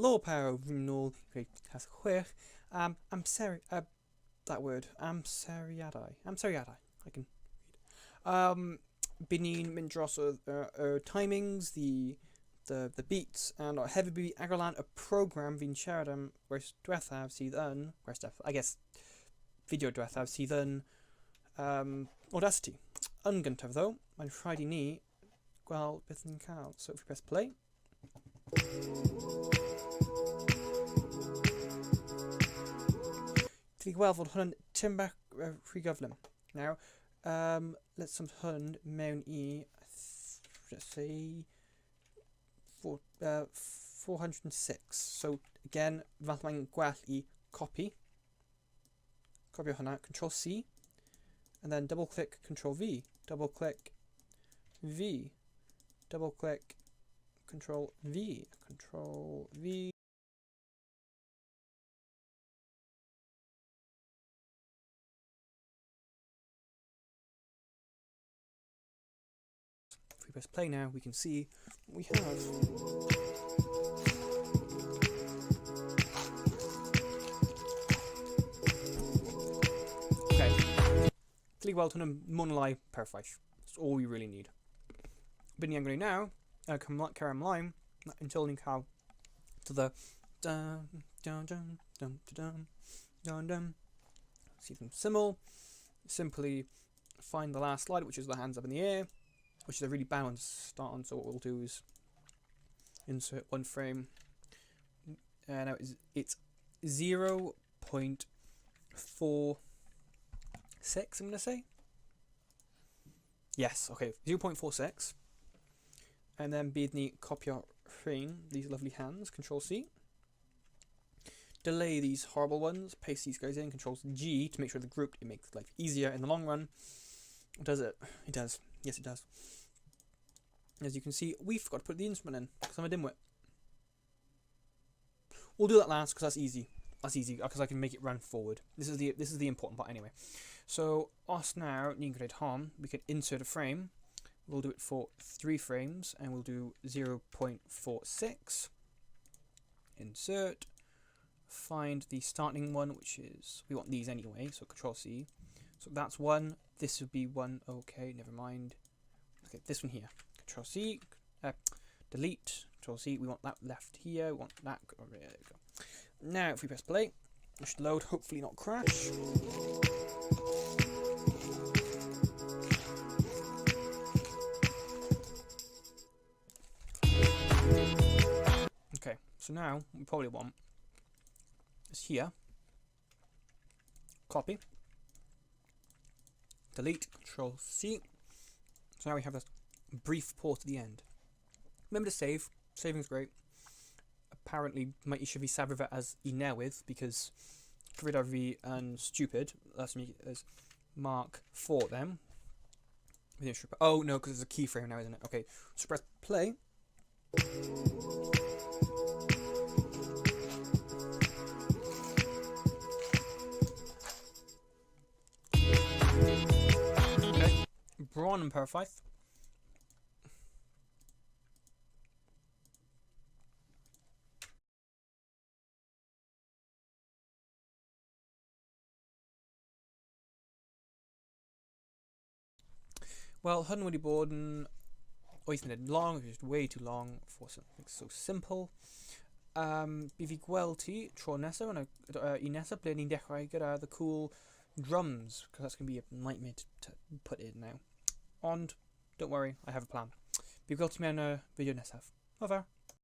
Low Power fi'n nôl i greu tasg 6 am amser, that word, amseriadau, amseriadau, I can read. Byd ni'n mynd dros y, y, y timings, the beats, and hefyd bydd agor lan y program fi'n siarad am wers diwethaf sydd yn, wers diwethaf, I guess, fideo diwethaf sydd yn Audacity. Yn gyntaf ddo, mae'n rhaid i ni gweld beth ni'n cael. So if we press play. Ti'n gweld fod hwn yn tim bach rhy gyflym. Now, let's symud hwn mewn i, let's say, 406. So, again, falle mae'n gwell i copy. Copio hwnna, Control C, and then double click Control V, double click V, double click Control V, Control V. If we press play now, we can see what we have. Okay. Dili gweld hwn yn mwy neu lai perffaith. That's all we really need. Be ni angen gwneud nawr, carry ymlaen, until ni'n cael to the dun, dun, dun, dun, dun, dun, dun, sydd yn syml. Simply find the last slide, which is the hands up in the air, which is a really bad one to start on. So what we'll do is insert one frame. Now it's 0.46, I'm going to say. Yes, okay, 0.46. And then bydd ni copio rhain, these lovely hands, Control C. Delay these horrible ones, paste these guys in, Control G to make sure they're grouped. It makes life easier in the long run. Does it? It does. Yes, it does. As you can see, we forgot to put the instrument in because I'm a dimwit. We'll do that last because that's easy. That's easy because I can make it run forward. This is the important part anyway. So os nawr ni'n gwneud hon, we can insert a frame. We'll do it for 3 frames and we'll do 0.46. Insert. Find the starting one, which is, we want these anyway, so Control C. So that's one. This would be one. Okay, never mind. Okay, this one here. Control C, delete, Control C. We want that left here. We want that. Oh, there we go. Now, if we press play, it should load, hopefully not crash. Okay, so now we probably want is here, copy, delete, Control C. So now we have this brief pause at the end. Remember to save. Saving's great. Apparently, mae eisiau fi safio fe as i newydd, because cyfrifiadur fi yn stupid. That's me as Mark 4 then. Oh no, because there's a keyframe now, isn't it? Okay, so press play. Okay, bron yn perffaith. Wel, hwn wedi bod yn 8 munud long, which is way too long for something so simple. Bydd fi gweld ti tro nesaf, yn y, un nesaf, ble ni'n dechrau gyda the cool drums, because that's going to be a nightmare to put in now. Ond, don't worry, I have a plan. Bydd gweld ti mewn y fideo nesaf. Over.